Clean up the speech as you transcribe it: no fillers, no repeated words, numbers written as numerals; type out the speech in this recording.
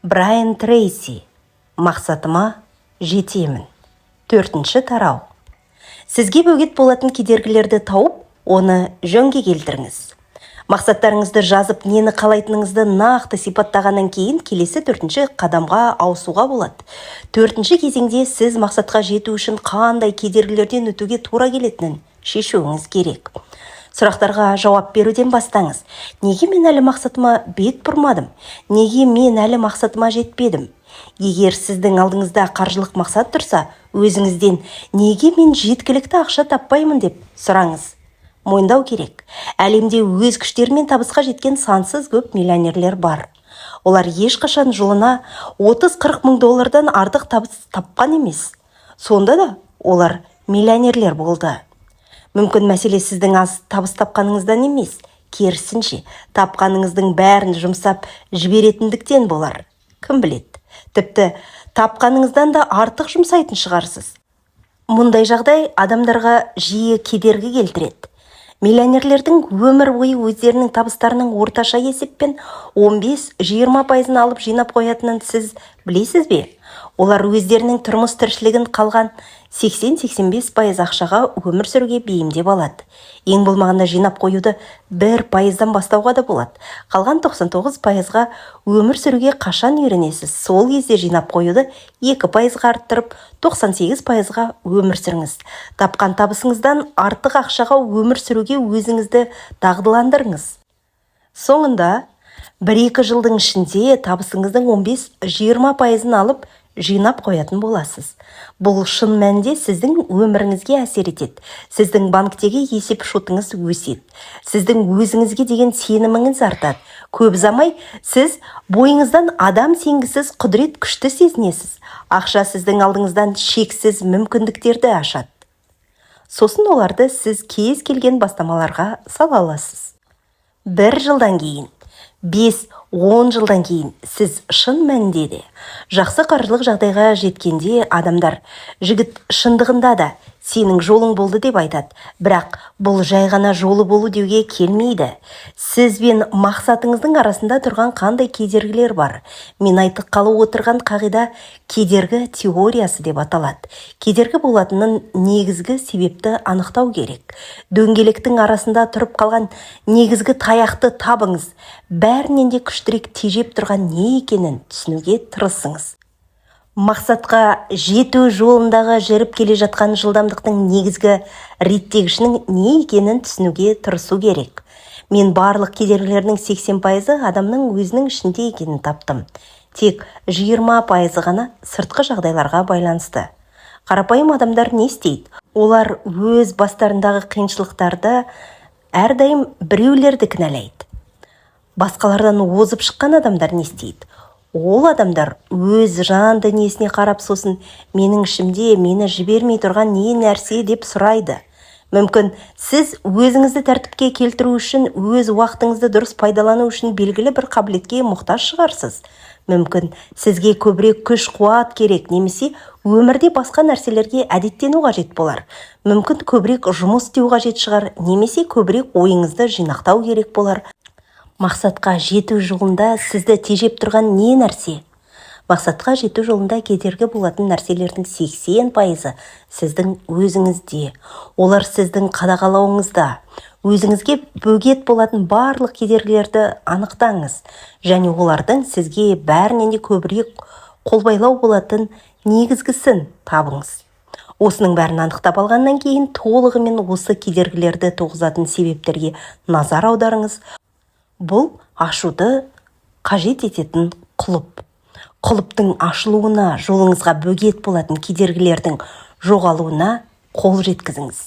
Брайан Трейси. «Мақсатыма жетемін». Төртінші тарау. Сізге бөгет болатын кедергілерді тауып, оны жөнге келтіріңіз. Мақсаттарыңызды жазып, нені қалайтыныңызды нақты сипаттағаннан кейін келесі, төртінші қадамға ауысуға болады. Төртінші кезеңде сіз мақсатқа жету үшін қандай кедергілерден өтуге тура келетінін шешуіңіз керек. Сұрақтарға жауап беруден бастаңыз. Неге мен әлі мақсатыма бет бұрмадым? Неге мен әлі мақсатыма жетпедім? Егер сіздің алдыңызда қаржылық мақсат тұрса, өзіңізден «Неге мен жеткілікті ақша таппаймын?» деп сұраңыз. Мойындау керек, әлемде өз күштерімен табысқа жеткен сансыз көп миллионерлер бар. Олар ешқашан жылына 30-40 мың доллардан артық табыс тапқан емес. Сонда да олар миллионерлер болды. Мүмкін, мәселе сіздің аз табыс тапқаныңыздан емес, керісінше, тапқаныңыздың бәрін жұмсап жіберетіндіктен болар. Кім біледі, тіпті тапқаныңыздан да артық жұмсайтын шығарсыз. Мұндай жағдай адамдарға жиі кедергі келтіреді. Миллионерлердің өмір бойы өздерінің табыстарының орташа есеппен 15-20 пайызын алып жинап қоятынын сіз білесіз бе? Олар өздерінің тұрмыс тіршілігін қалған 80-85% ақшаға өмір сүруге бейімдеп алады. Ең болмағанда, жинап қоюды 1 пайыздан бастауға да болады. Қалған 99 пайызға өмір сүруге қашан үйренесіз, сол кезде жинап қоюды 2 пайызға арттырып, 98 пайызға өмір сүріңіз. Тапқан табысыңыздан артық ақшаға өмір сүруге өзіңізді дағдыландырыңыз. Соңында 1-2 жылдың ішінде табысыңыздың 15-20 пайызын алып жинап қоятын боласыз. Бұл шын мәнінде сіздің өміріңізге әсер етеді. Сіздің банктегі есеп шотыңыз өседі, сіздің өзіңізге деген сеніміңіз артады. Көп ұзамай сіз бойыңыздан адам сенгісіз құдірет күшті сезінесіз. Ақша сіздің алдыңыздан шексіз мүмкіндіктерді ашады. Сосын оларды сіз кез келген бастамаларға сала аласыз. Бір жылдан кейін, 5-10 жылдан кейін сіз шын мәнінде де жақсы қаржылық жағдайға жеткенде, адамдар «Жігіт, шындығында да сенің жолың болды» деп айтады. Бірақ бұл жай ғана жолы болу деуге келмейді. Сіз бен мақсатыңыздың арасында тұрған қандай кедергілер бар? Мен айтқалы отырған қағида кедергі теориясы деп аталады. Кедергі болатынын негізгі себепті анықтау керек. Дөңгелектің арасында тұрып қалған негізгі таяқты табыңыз. Бәрінен де күштірек тежеп тұрған не екенін түсінуге тырысыңыз. Мақсатқа жету жолындағы жүріп келе жатқан жылдамдықтың негізгі реттегішінің не екенін түсінуге тырысу керек. Мен барлық кедергілердің 80 пайызы адамның өзінің ішінде екенін таптым. Тек 20 пайызы ғана сыртқы жағдайларға байланысты. Қарапайым адамдар не істейді? Олар өз бастарындағы қиыншылықтарды әрдайым біреулерді кінәлайды. Басқалардан озып шыққан адамдар не істейді? Ол адамдар өз жан дүниесіне қарап, сосын «Менің ішімде мені жібермей тұрған не нәрсе?» деп сұрайды. Мүмкін, сіз өзіңізді тәртіпке келтіру үшін, өз уақытыңызды дұрыс пайдалану үшін белгілі бір қабілетке мұқтаж шығарсыз. Мүмкін, сізге көбірек күш қуат керек немесе өмірде басқа нәрселерге әдеттену қажет болар. Мүмкін, көбірек жұмыс істеу қажет шығар немесе көбірек ойыңызды жинақтау керек болар. Мақсатқа жету жолында сізді тежеп тұрған не нәрсе? Мақсатқа жету жолында кедергі болатын нәрселердің 80 пайызы сіздің өзіңізде. Олар сіздің қадағалауыңызда. Өзіңізге бөгет болатын барлық кедергілерді анықтаңыз және олардың сізге бәрінен де көбірек қолбайлау болатын негізгісін табыңыз. Осының бәрін анықтап алғаннан кейін, толығымен осы кедергілерді туғызатын себептерге назар аударыңыз. Бұл ашуды қажет ететін құлып. Құлыптың ашылуына, жолыңызға бөгет болатын кедергілердің жоғалуына қол жеткізіңіз.